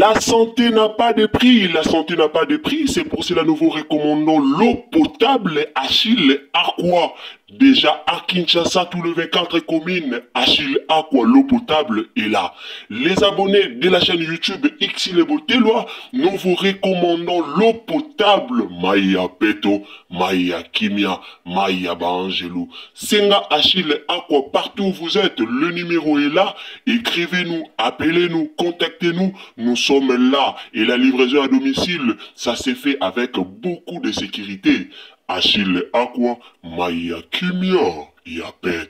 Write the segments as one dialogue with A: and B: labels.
A: La santé n'a pas de prix, la santé n'a pas de prix, c'est pour cela nous vous recommandons l'eau potable Achille Aqua. Déjà à Kinshasa, tous les 24 communes, Achille Aqua, l'eau potable est là. Les abonnés de la chaîne YouTube Xile Boteloi, nous vous recommandons l'eau potable Maya Peto, Maya Kimia, Maya Baangelou. Senga Achille Aqua, partout où vous êtes, le numéro est là. Écrivez-nous, appelez-nous, contactez-nous. Nous sommes là. Et la livraison à domicile, ça s'est fait avec beaucoup de sécurité. Achille Aqua, Maya Kimia, Yapeta.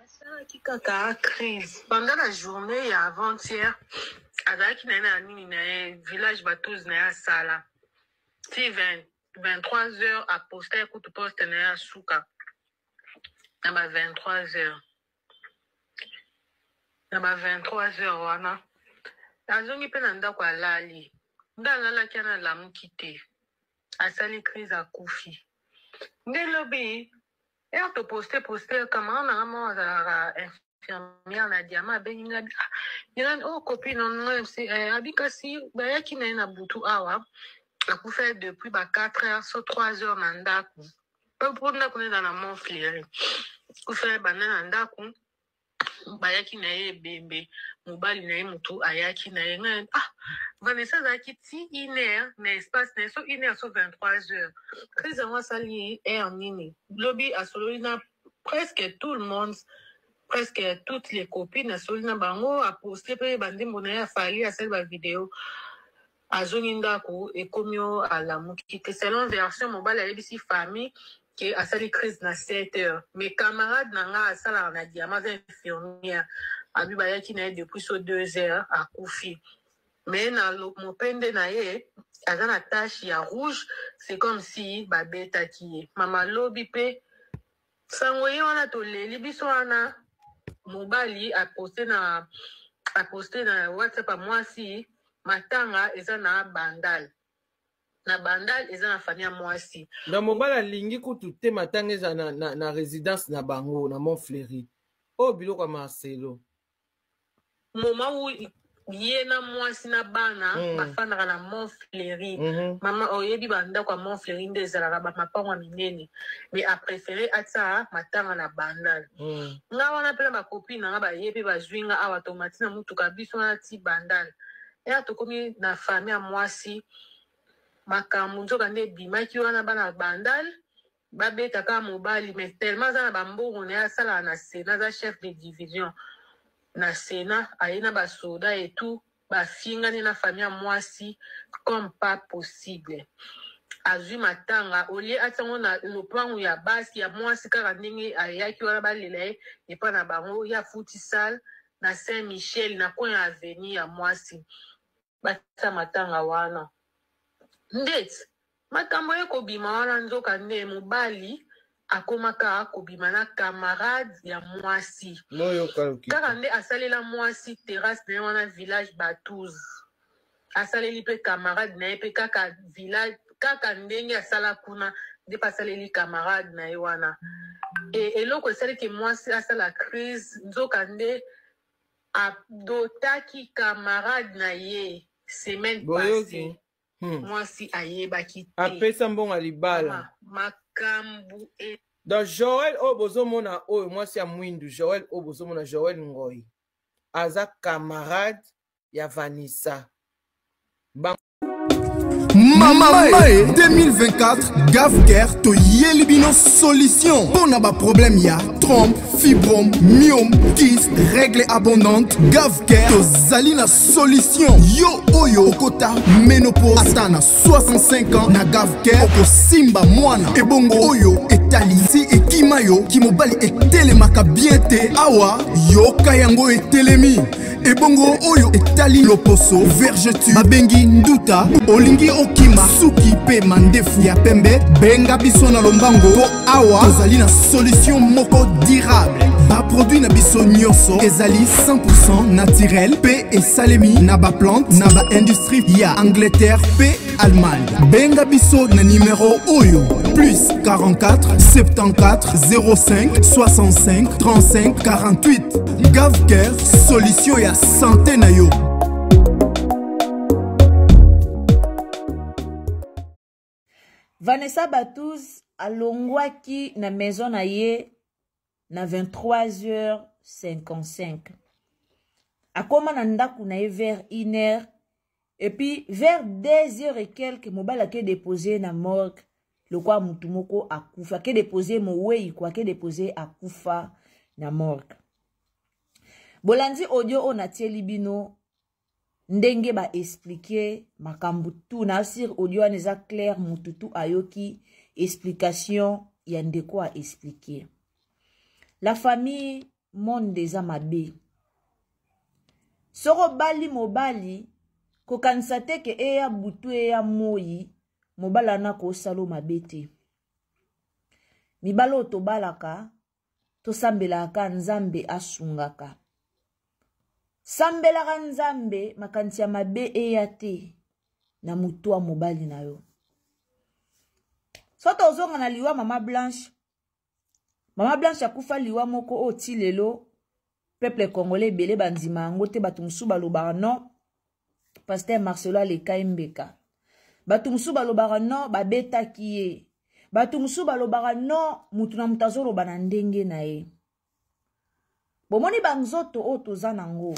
B: Asalaki kaka crise pendant la journée ya avant-hier, azalaki na ye na nini na ye village batouse na ye asala ti 20 23 heures, aposta ye kutu poste na ye asuka na ba 23 heures. Na ba 23 heures wana azongi mpe na ndako, alali nde alalaki wana, alamuki te, asali crise, akufi. Nde lobi heure toposte poste, camarade na nga moko azalaka infirmière na Diama abengi nga: "Ah, Irene, oyo copine nga abi, kasi bayaki na ye na butu awa, akufa depuis ba 4 heures so 3 heures na ndako, mpo ndako na eza na Mont Fleury. Kufa banda na ndako, bayaki na ye ebembe, mobali na ye motu ayaki na ye." Ngai: "Ah, Vanessa azalaki ti une heure na espace na ye, so une heure so 23 heures. Crise yango asali heure nini?" Lobi asololi na presque tout le monde, presque toutes les copines, asololi na bango, aposte mpe bandembo na ye, afali, asali bavideo, azongi ndako, ekomi o alamuki te. Selon version, mobali ayebisi famille ke asali crise na 7 heures, mais camarade na nga asalaka na Diama, aza infirmière, abi bayaki na ye depuis so 2 heures, akufi. Mais na mopende na ye aza na tache ya rouge, c'est comme si babetaki ye. Mama, lobi mpe sango ye wana toleli biso wana. Mobali aposte na WhatsApp ya mwasi, matanga eza na Bandal, na Bandal eza na famille ya mwasi.
C: Na mobali alingi kutu te matanga eza na résidence na bango na Mont Fleury. Oyo biloko ya Marcelo.
B: Moment où ye na mwasi na bana bafandaka na Mont Fleury. Mama, oyebi bandako ya Mont Fleury nde ezalaka bamapango ya minene, mais apréféré atia matanga na Bandal. Nga wana mpe na bacopine na nga baye mpe bazwi nga awa, tomati na mutuka biso wana ti Bandal. Eya tokomi na famille ya mwasi, makambo nzoka nde ebimaki wana, bana Bandal babetaka mobali, mais tellement aza na bambongo na ye, asalaka na Sénat, aza chef de division na Sénat, aye na basoda et tout, bafingani na famille ya mwasi comme pas possible. Azwi matanga olie atiango na lopango ya basi ya mwasi, kaka ndenge ayaki wana, balela ye epa na bango, ye afuti salle na Saint Michel, na coin ya avenue ya mwasi, batia matanga wana. Ndeti makambo ye kobima wana, nzoka nde mobali akomaka kobima na camarade ya mwasi.
C: Noyoka lokito.
B: Kaka nde asalela mwasi terrasse na ye wana village Batouze, asaleli mpe camarade na ye mpe kaka village, kaka ndenge asala kuna nde mpe asaleli camarade na ye wana. E eloko esaliki mwasi asala crise, nzoka nde adotaki camarade na ye semaine
C: Boyoki.
B: passée. Mwasi ayebaki te.
C: Apesa mbongo ya libala.
B: Mama, makambo e
C: Donc Joel oyo bozomona, oyo mwasi ya mwindu, Joel oyo bozomona, Joel Ngoi, aza camarade ya Vanessa.
D: Mama Mae 2024, Gavker toyeli bino solution mpo na baproblème ya trompe, fibrome, myome, kyste, règle abondante. Gavker tozali na solution. Yo oyo okota ménopause ata na 65 ans, na Gavker okosimba mwana. Ebongo oyo etali si ekima yo kimobali etelemaka bien te, awa yoka yango etelemi. Ebongo oyo etali loposo, vergeture babengi nduta, olingi okima suki mpe mandefu ya pembe, benga biso na lombango mpo awa tozali na solution moko durable. Baproduit na biso nyonso ezali 100 naturel mpe esalemi na baplante na baindustrie ya Angleterre mpe Allemagne. Benga biso na numéro oyo plus 44 74 05 65 35 48. Gavcare, solution ya santé na yo.
E: Vanessa Batuz alongwaki na maison na ye na 23h55. Akoma na ndako na ye vers 1h et puis vers 2h et quelques mobali ake déposer na morgue lokola mutu moko akufa, ake déposer mowei ko ake déposer akufa na morgue. Bolandi audio oyo natieli bino ndenge ba expliquer makambo tout na sur audio wana eza clair, mutu tout ayoki explication ya ndeko a expliquer. La famille monde eza mabe. Soko bali mobali kokanisa te ke eya butu eya moyi mobali wana kosalo mabe te. Mibali oyo tobalaka tosambelaka Nzambe asungaka. Sambelaka Nzambe makanisi ya mabe eya te na motu ya mobali na yo. So tozonga na liwa Mama Blanche. Mama Blanche akufa liwa moko oyo ti lelo peuple congolais ebele bandima yango te. Bato mosusu balobaka non, Pasteur Marcelo aleka ye mbeka. Bato mosusu balobaka non, babetaki ye. Bato mosusu balobaka non, motu na moto azoloba na ndenge na ye. Bomoni banzoto oyo toza nango,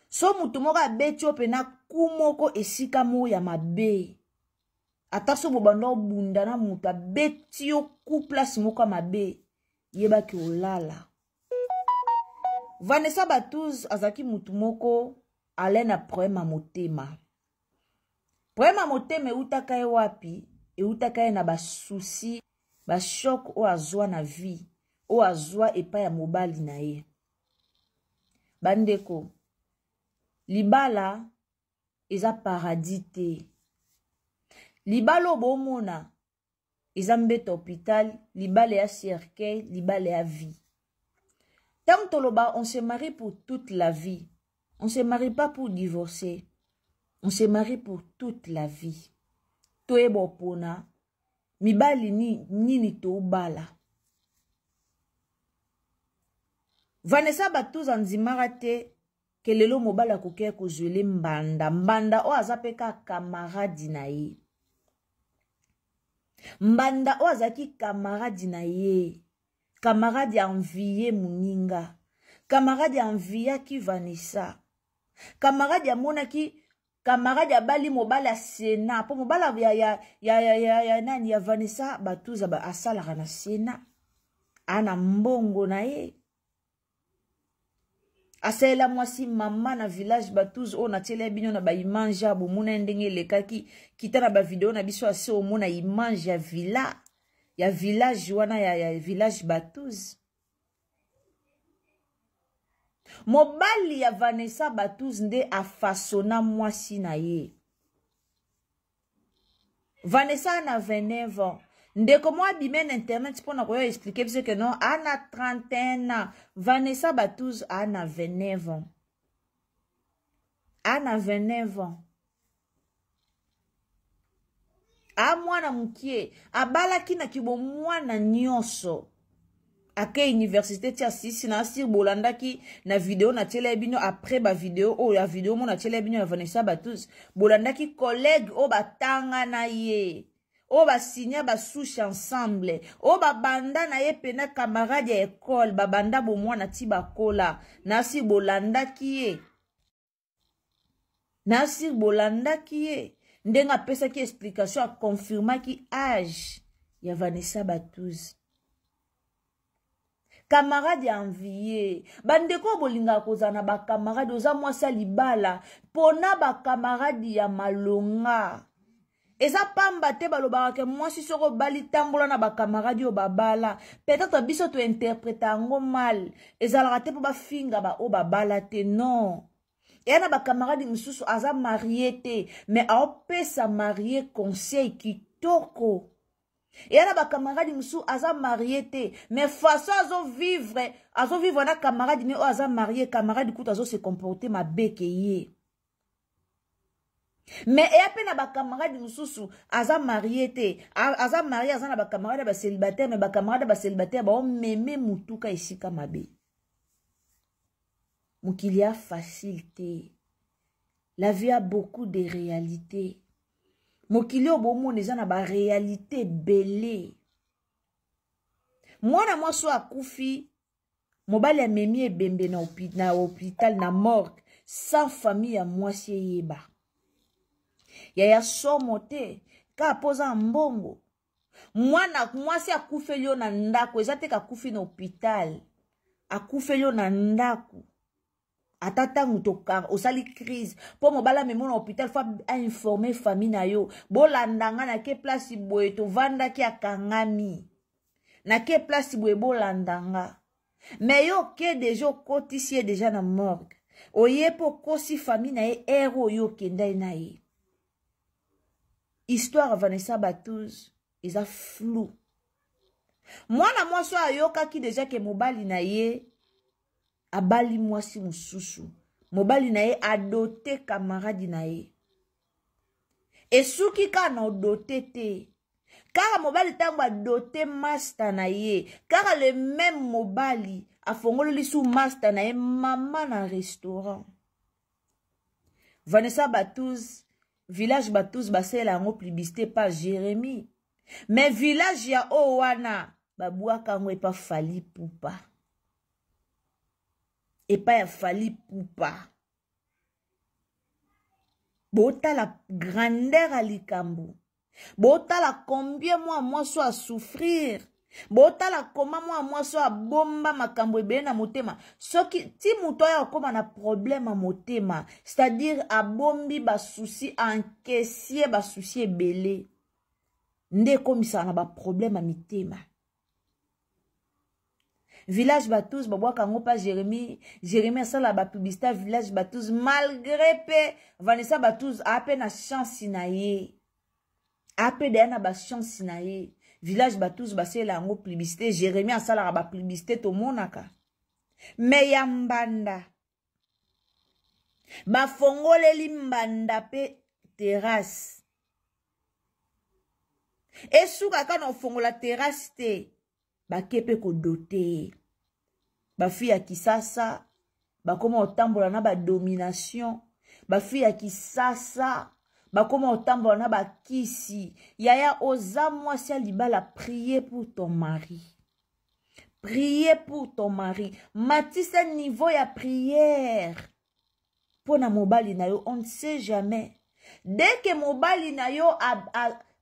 E: so motu moko abeti yo mpena ku moko esika moko ya mabe, ata so bobanda obunda na moto abeti yo ku place moko ya mabe, yebaki olala. Vanessa Batuz azalaki motu moko ale na problème ya motema. Problème ya motema eutaka ye wapi? Eutaka ye na basusi, bachoc oyo azwa na vie, oyo azwa epai ya mobali na ye. Bandeko, libala eza paradis te. Libala oyo bomona eza mbeto hôpital, libala ya cercueil, libala ya vie. Tant toloba, on se marie pour toute la vie. On se marie pas pour divorcer. On se marie pour toute la vie. Toyeba opona mibali ni, nini tobala. Vanessa Batuza ndimaka te ke lelo mobali akoki kozwele mbanda, mbanda oyo aza pe kaka camarade na ye. Mbanda oyo azalaki camarade na ye, camarade ya envie moninga, camarade ya enviaki Vanessa, camarade amonaki, camarade abali mobali ya Sénat, po mobali ya, ya, ya, ya, ya, ya, nani ya Vanessa Batuza ba, asalaka na Sénat, ana mbongo na ye. Asalela mwasi mama na village Batuze oyo natiela bino na ba image ya bomona ndenge elekaki, kita na ba video na biso ase omona image ya villa ya village wana ya, ya village Batuze. Mobali ya Vanessa Batuze nde afasona mwasi na ye. Vanessa na 29 ans. Ndeko mwa abime na internet mpona koya expliquer biso ke non, ana 31 ans. Vanessa Batuze ana 29 ans. Ana 29 ans. A mwana mokie, abalaki na kibomwana nyonso. Ake université tia sisi na asir bolandaki na video na tiela bino après ba video oyo ya video mo na tiela bino ya Vanessa Batuze, bolandaki collègue oyo batanga na ye, oyo basigna ba souche ensemble, oyo babanda na ye pena camarade ya école, babanda bomwana ti bakola na asir bolandaki ye. Nasir bolandaki ye ndenge apesaki explication, akonfirmaki age ya Vanessa Batuze. Camarade ya envie, bandeko oyo bolingaka kozala na bacamarade, oza mwasi ya libala pona bacamarade ya malonga. Eza pamba te balobaka ke mwasi soko obali tambola na bacamarade oyo babala. Peut-être biso tointerprete yango mal, ezalaka te mpo bafinga ba oyo babala te, non. Eya na bacamarade mosusu aza marie te, mais aopesa marie conseil kitoko. Eya na bacamarade mosusu aza marie te, mais façon azovivre, azovivre na camarade ne oyo aza marie, camarade kutu azo se comporter mabe ke ye. Mais eya mpe na bacamarade mosusu aza marie te, aza marie, aza na bacamarade ya bacélibataire, mais bacamarade ya bacélibataire baomeme motuka esika mabe. Mokili ya facile te, la vie a beaucoup de réalité. Mokili oyo bomona eza na baréalité ebele. Mwana mwasi oyo akufi, mobali amemi ebembe na, na hôpital, na morgue, sans famille ya mwasi eyeba. Yaya somo te kaka mpo oza na mbongo. Mwana mwasi akufeli yo na ndako, eza te kakufi na hôpital, akufeli yo na ndako. Ata ntango osali crise mpo mobali amemi na hôpital, fo ainforme famille na yo, bolanda nga nake place boye, tovandaki akangami nake place boye, bolanda nga. Me yo oke deja, okotisi ye deja na morgue, oye mpo okosi famille na ye ere oyo okendai na ye. Histoire ya Vanessa Batuz eza flou. Mwana mwasi oyo ayokaki deja ke mobali na ye abali mwasi mosusu, mobali na ye adote kamaradi na ye, esuki kaka na odote te, kaka mobali ntango adote master na ye, kaka le même mobali afongoli lisu master na ye mama na restaurant. Vanessa Batuz, village Batuz basalela yango publicité pa Jérémie, mais village ya oyo wana babwaka yango epa Fally Ipupa, epai ya Fally Ipupa. Botala grandeur ya likambo, botala combien mwa mwasi oyo asouffrir, botala koma mwa mwasi oyo abomba makambo ebele na motema. Soki ti moto oyo akóma na problème ya motema, c'est-à-dire abombi basusi, encaissie basusi ebele, nde ekomisaka na baproblème ya mitema. Village Batuz babwaka yango mpa Jérémie. Jérémie asala bapublicité ya village Batuz, malgré mpe Vanessa Batuz aa mpe na chance na ye, aa mpe deya na bachance na ye. Village Batuz basalela yango publicité, Jérémie asalaka bapublicité, tomonaka. Me ya mbanda bafongoleli mbanda mpe terrasse, esukaka na ofongola terrasse te, bake mpe kodote ye. Bafi ya Kisasa bakoma kotambola na badomination, bafi ya Kisasa bakoma kotambola na bakisi. Yaya, oza mwasi ya libala, prier pour ton mari, prier pour ton mari, matisa niveau ya prière mpo na mobali na yo. On ne sait jamais, dès que mobali na yo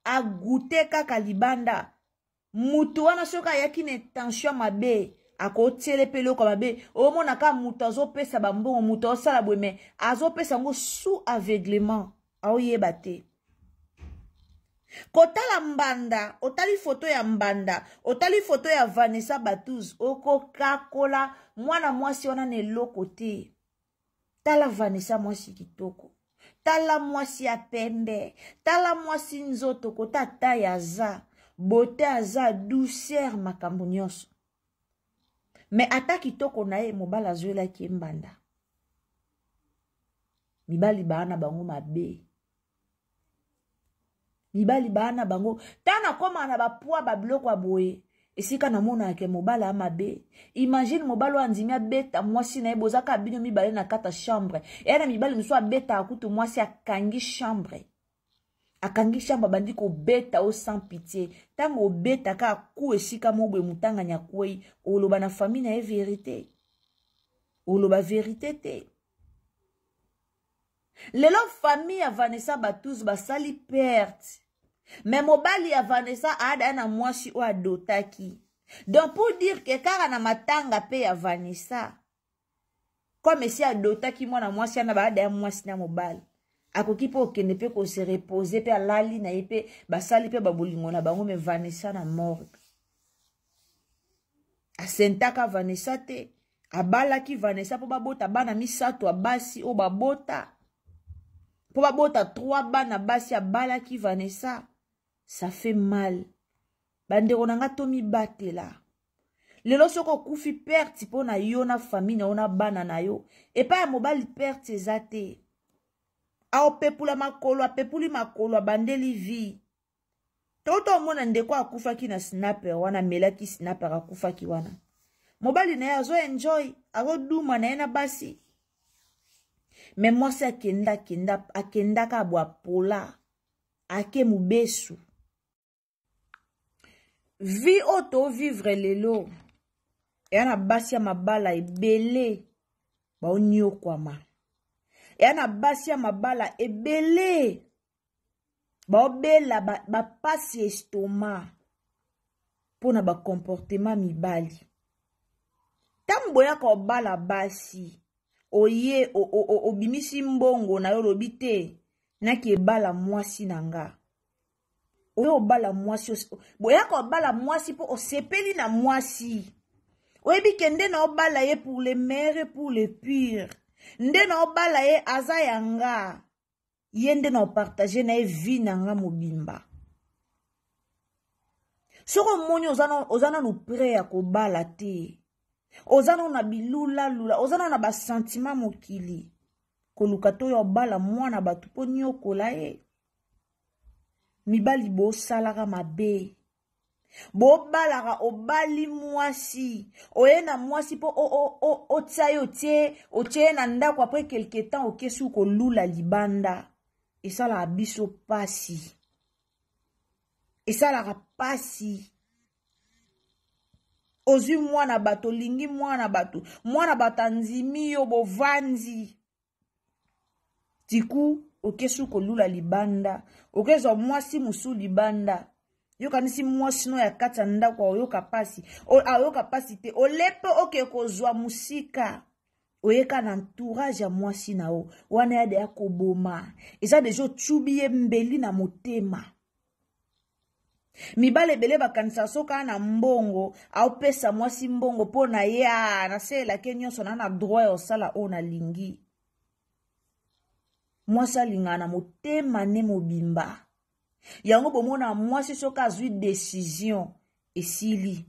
E: agoute kaka libanda, mutu wana soki ayaki na intention mabe, akotiele mpe eloko mabe. Omona kaka moto azopesa bambongo, moto azosala boye, me azopesa yango sous aveuglement, aoyeba te. Kotala mbanda, otali foto ya mbanda, otali foto ya Vanessa Batuz, okokakola mwana mwasi wana na eloko te. Tala Vanessa, mwasi kitoko, tala mwasi ya pembe, tala mwasi nzoto kota taille aza, beauté aza, douceur, makambo nyonso. Me ata kitoko na ye, mobali azwelaki ye mbanda. Mibali baa na bango mabe, mibali baa na bango. Ntango nakómaka na bapwa babiloko ya boye, esika namonaka ke mobali ya mabe. Imagine mobali oyo andimi abeta mwasi na ye, boza kaka bino mibale na kati ya chambre. Eya na mibali mosusu abetaka kutu mwasi, akangi chambre, akangi chambre, abandi kobeta o sans pitié. Ntango obetaka aku esika moko boye, motangani akwei, oloba na famille na ye vérité, oloba vérité te. Lelo famille ya Vanessa Batuz basali perte, me mobali ya Vanessa aada na mwasi oyo adotaki. Donc pour dire que kaka na matanga mpe ya Vanessa, comme esi adotaki mwana mwasi wana, baada ya mwasi na mobali, akoki mpe okende mpe kose repose mpe alali na ye mpe basali mpe babolingo na bango. Me Vanessa na morgue, asentaka Vanessa te, abalaki Vanessa mpo babota bana misato ya basi oyo babota, mpo babota 3 bana basi, abalaki Vanessa. Ça fait mal, bandeko na nga, tomibatela. Lelo soki okufi, perte mpo na yo na famille na yo na bana na yo. Epai ya mobali perte eza te. Aopepula makolo, apepuli makolo, abandeli vie. Toto omona ndeko akufaki na snapper wana, amelaki snapper akufaki wana. Mobali na ye azo enjoy, azoduma na ye na basi. Me mwasi akenda, akenda, akendaka abwa pola, ake mobesu. Vie oyo tovivre lelo eya na basi ya mabala ebele baonyokwama, eya na basi ya mabala ebele baobela bapasi ba estomac mpo na bacomportement mibali. Ntango boyaka obala basi, oye obimisi mbongo na yo, olobi te naki ebala mwasi na nga. Oye obala mwasi, boyaka obala mwasi mpo osepeli na mwasi. Oyebi ke nde na obala ye pour le meilleur et pour le pire, nde na obala ye aza ya nga, ye nde na opartage na ye vie na nga mobimba. Soki omoni oza nanu prêt ya kobala te, oza nanu na bilulalula, oza nanu na basentiment mokili, koluka to ya obala mwana bato mpo niokola ye. Mibali bosalaka mabe, bobalaka, obali mwasi, oye na mwasi mpo otia ye, otie ye na ndako, après quelque temps okesi kolula libanda. Esalaka biso pasi, esalaka pasi. Ozwi mwana bato, olingi mwana bato, mwana bato andimi yo, bovandi tiku, okesi kolula libanda, okezwa mwasi mosusu libanda. Yokanisi mwasi no ya kati ya ndako aoyoka pasi, aoyoka pasi te. Olepe oke kozwa mosika, oyeka na entourage ya mwasi na yo wana ya deya koboma, eza deja otubi ye mbeli na motema. Mibale ebele bakanisaka soki aa na mbongo, aopesa mwasi mbongo mpo na ye, a nasalelaki nyonso, na na droit ya kosala oyo nalingi. Mwasi alingaka na motema ne mobimba. Yango bomona mwasi soki azwi decision esili.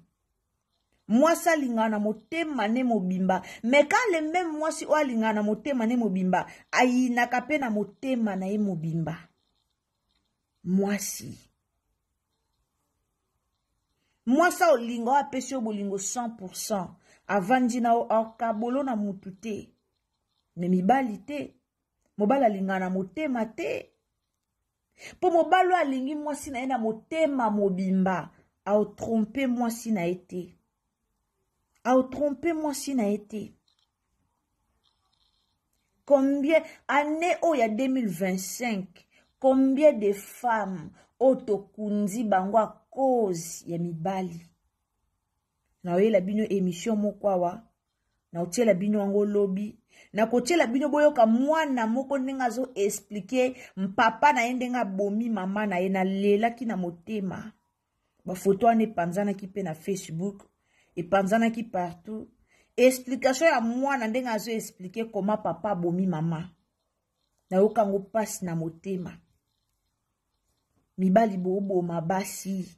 E: Mwasi alingaka na motema ne mobimba, mais quand le même mwasi oyo alingaka na motema ne mobimba, ayinaka pe na motema na ye mobimba. Mwasi, mwasi olinga oyo apesi yo bolingo 100%, avandi na yo akabolo na mutu te. Me mibali te, mobali alingaka na motema te. Mpo mobali oyo alingi mwasi na ye na motema mobimba, aotrompe mwasi na ye te, aotrompe mwasi na ye te. Combien année oyo ya 2025, combien de femmes oyo tokundi bango à cause ya mibali? Naoyela bino émission moko awa, naotiela bino yango lobi, nakotiela bino boyoka mwana moko ndenge azo expliquer papa na ye ndenge abomi mama na ye. Nalelaki na motema. Bafoto wana epanzanaki mpe na Facebook, epanzanaki partout. Explication ya mwana ndenge azo expliquer comment papa abomi mama, nayoka yango mpasi na motema. Mibali boboma basi,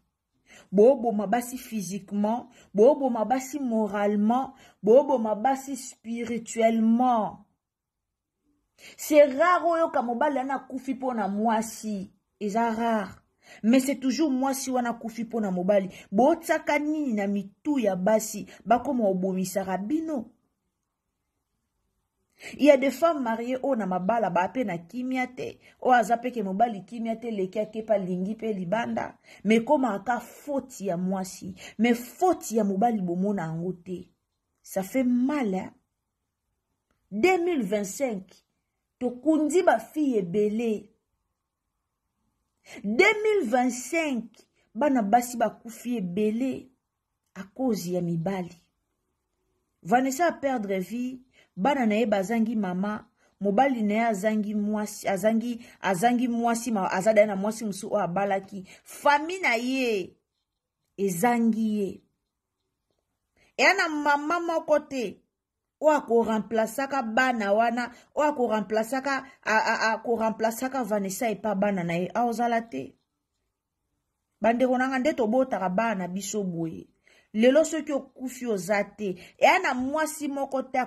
E: boboma basi physiquement, boboma basi moralement, boboma basi spirituellement. C'est rare oyoka mobali wana akufi mpo na mwasi, eza rare. Mais c'est toujours mwasi wana akufi mpo na mobali. Botiaka nini na mitu ya basi bakoma obomisaka bino? Il y a des femmes mariées oyo na mabala ba pe na kimia te, oyo aza pe ke mobali kimia te, leki akepa lingi pe libanda. Mais koma aka faute ya mwasi, mais faute ya mobali bomona yango te. Ça fait mal, hein? 2025 tokundi ba fille ebele. 2025 bana basi bakufi ebele à cause ya mibali. Vanessa a perdre vie, bana na ye bazangi mama, mobali na ye azangi mwasi, azangi, azangi mwasi, ma, aza daye na mwasi mosusu oyo abalaki. Famille na ye ezangi ye. Eya na mama moko te oyo akoremplasaka bana wana, oyo akoremplasaka, akoremplasaka Vanessa epa bana na ye, aozala te. Bandeko nanga nde tobotaka bana na biso boye. Lelo soki okufi oza te, eya na mwasi moko te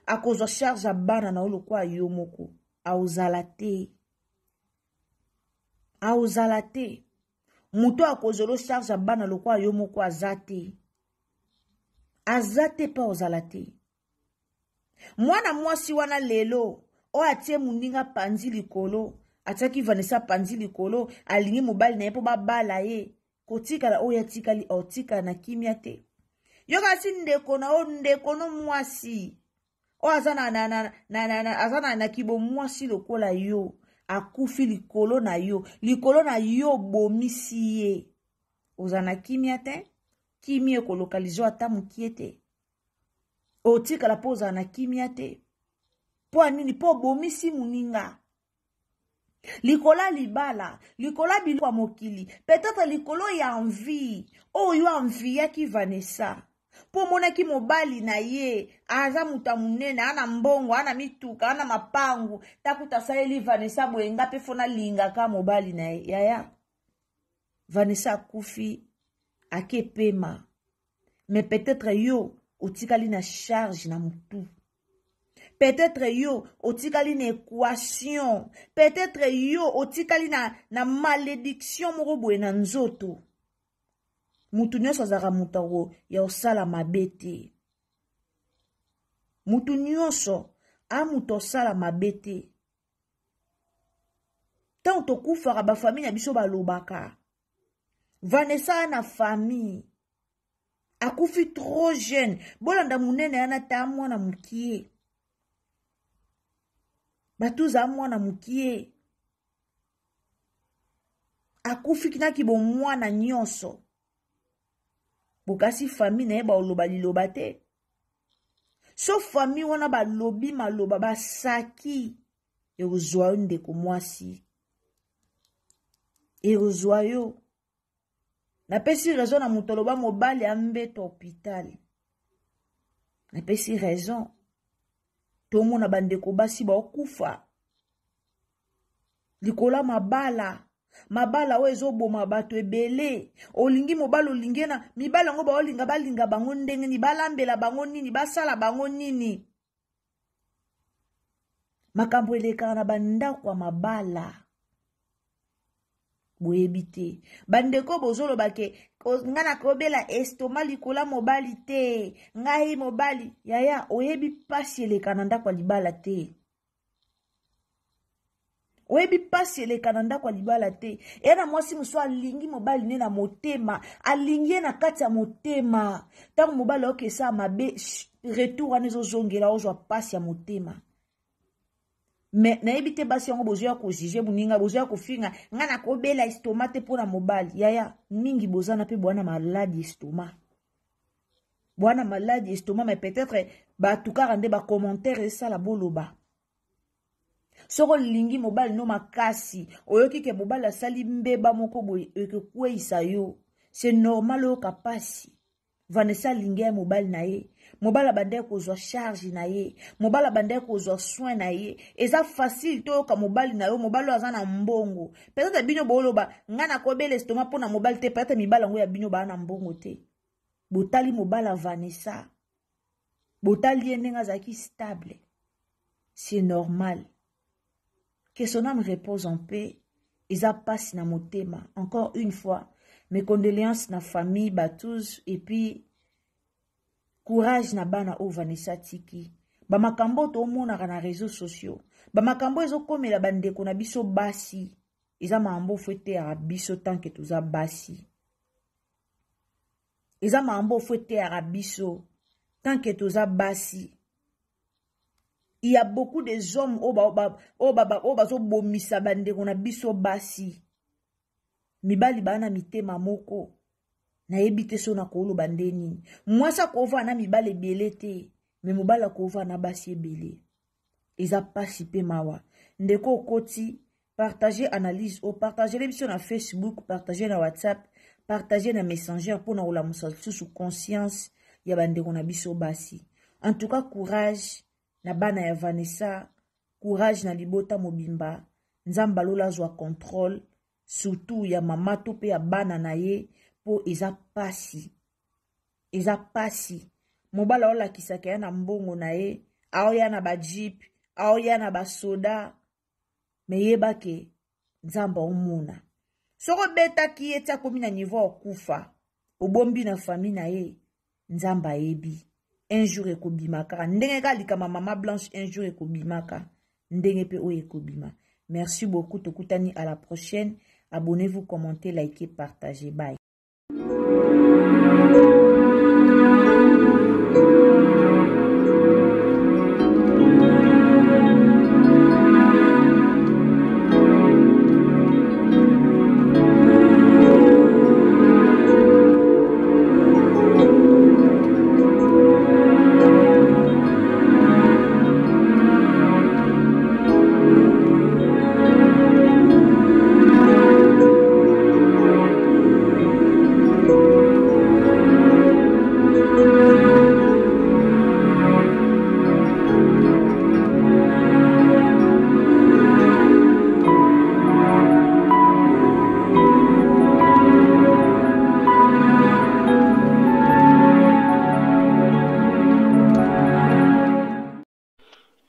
E: akozwa charge ya bana na yo lokola yo moko. Aozala te. Aozala te. Moto akozolo charge ya bana lokola yo moko aza te. Aza te mpe aozala te. Mwana mwasi wana lelo oyo atie moninga panzi likolo, atiaki Vanessa panzi likolo, alingi mobali na ye mpo babala ye. Kotikala oyo atikali aotikala na kimia te. Yo kasi ndeko na yo, ndeko no mwasi oyo aza na, na, na, na, na, na, aza na, na kibomwasi lokola yo, akufi likolo na yo, likolo na yo obomisi ye. Oza na kimia te, kimia ekolokalizo ata mokie te. Otikala mpo ozala na kimia te. Mpo ya nini? Mpo obomisi moninga. Likolo ya libala, likolo ya biloko ya mokili, peut-être likolo ya envie oyo yo enviaki Vanessa. Mpo omonaki mobali na ye aza moto ya monene, ana mbongo, ana mituka, ana mapangu, takuta asaleli Vanessa boye, nga mpe fo nalingaka mobali na ye. Yaya, Vanessa akufi, ake pema. Mais peut-être yo otikali na charge na mutu. Peut-être yo otikali na équation. Peut-être yo otikali na, na malédiction moko boye na nzoto. Mutu nyonso azalaka moto ya osala mabe te. Mutu nyonso a moto osala mabe te. Ntango tokufaka bafamille na biso balobaka. Vanessa na famille akufi trop jeune. Bolanda munene yana ta mwana mukie. Batuza mwana mukie. Akufi kinaki bomwana nyonso. Bokasi famille na ye baoloba liloba te. So famille wana balobi maloba basaki ekozwa yo ndeko mwasi. Ekozwa yo. Napesi raison na moto aloba mobali ya mbeto hôpital. Napesi raison. Tomona bandeko basi baokufa likolo ya mabala. Mabala oyo ezoboma bato ebele. Olingi mobali, olingi na mibali yango baolinga, balinga bango ndenge nini, balambela bango nini, basala bango nini. Makambo elekaka na bandako ya mabala. Boyebi te. Bandeko bozoloba ke nga nakobela estomac likolo ya mobali te. Ngai mobali, yaya, oyebi pasi eleka na ndako ya libala te. Oyebi pasi eleka na ndako ya libala te. Eya na mwasi mosusu alingi mobali ne na motema, alingi ye na kati ya motema. Ntango mobali ayoki esala mabe, retour wana ezozongela, ozwa pasi ya motema. Mais nayebi te basi yango bozoya kojuge moninga, bozoya kofinga nga nakobela estomac te mpona mobali. Yaya, mingi bozana mpe bwana maladi estomac. Bwana maladi estomac, mais peut-être bato kaka nde ba commentaire esala boloba. Soko olingi mobali no makasi, oyoki ke mobali asali mbeba moko boye ekokweyisa yo. C'est normal oyoka pasi. Vanessa alingi ya mobali na ye. Mobali abandaki kozwa charge na ye. Mobali abandaki kozwa soin na ye. Eza facile toyoka mobali na yo, mobali oyo aza na mbongo. Peut-être bino boloba nga nakobela estomac mpona mobali te, peut-être mibali yango ya bino baa na mbongo te. Botali mobali ya Vanessa. Botali ye ndenge azalaki stable. C'est normal. Que son âme repose en paix. Eza pasi na motema. Encore une fois, mes condoléances na famille Batouz et puis courage na bana oyo Vanessa tiki. Ba makambo to monaka na réseaux sociaux. Ba makambo ezokomela ba ndeko na biso basi. Eza mambo fo eteyaka biso tant que toza basi. Eza mambo fo eteyaka biso tant que toza basi. Il y a beaucoup des hommes oyo bazobomisa bandeko na biso basi. Mibali baa na mitema moko. Nayebi te so nakoloba nde nini. Mwasi akovanda na mibali ebele te, mais mobali akovanda na basi ebele. Eza pasi pe mawa. Ndeko okoti, partager analyse o partager biso na Facebook, partager na WhatsApp, partager na Messenger pona kolamusa lisusu conscience ya bandeko na biso basi. En tout cas, courage na bana ya Vanessa, courage na libota mobimba. Nzambe alola azwa contrôle surtout ya mama to pe ya bana na ye po eza pasi. Eza pasi. Mobali aolakisaka ya na mbongo na ye, aoya na ba jeep, aoya na ba soda. Me yeba ke Nzambe aomona. Soki obetaki ye ti akomi na niveau ya kokufa, obombi na famille na ye, Nzambe ayebi. Un jour ekobima kaka ndenge kaka likama mama Blanche, un jour ekobimaka ndenge pe oyo ekobima. Merci beaucoup, tokutani à la prochaine. Abonnez-vous, commentez, likez, partagez. Bye.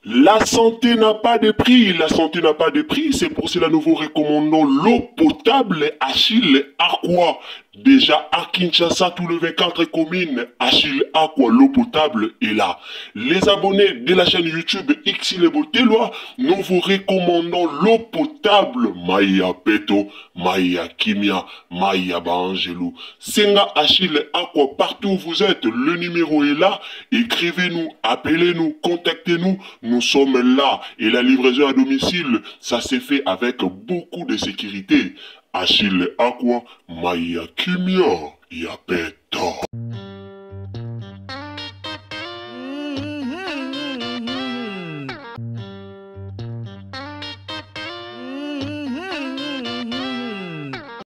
A: La santé n'a pas de prix, la santé n'a pas de prix, c'est pour cela nous vous recommandons l'eau potable Achille Aqua. Déjà à Kinshasa, tout le 24 communes, Achille Aqua, l'eau potable est là. Les abonnés de la chaîne YouTube Xilebo Telwa, nous vous recommandons l'eau potable Maya Peto, Maya Kimia, Maya Bangelou. Senga Achille Aqua, partout où vous êtes, le numéro est là. Écrivez-nous, appelez-nous, contactez-nous. Nous sommes là. Et la livraison à domicile, ça s'est fait avec beaucoup de sécurité. Achille Aqua, Maya Kimia, Yapeto.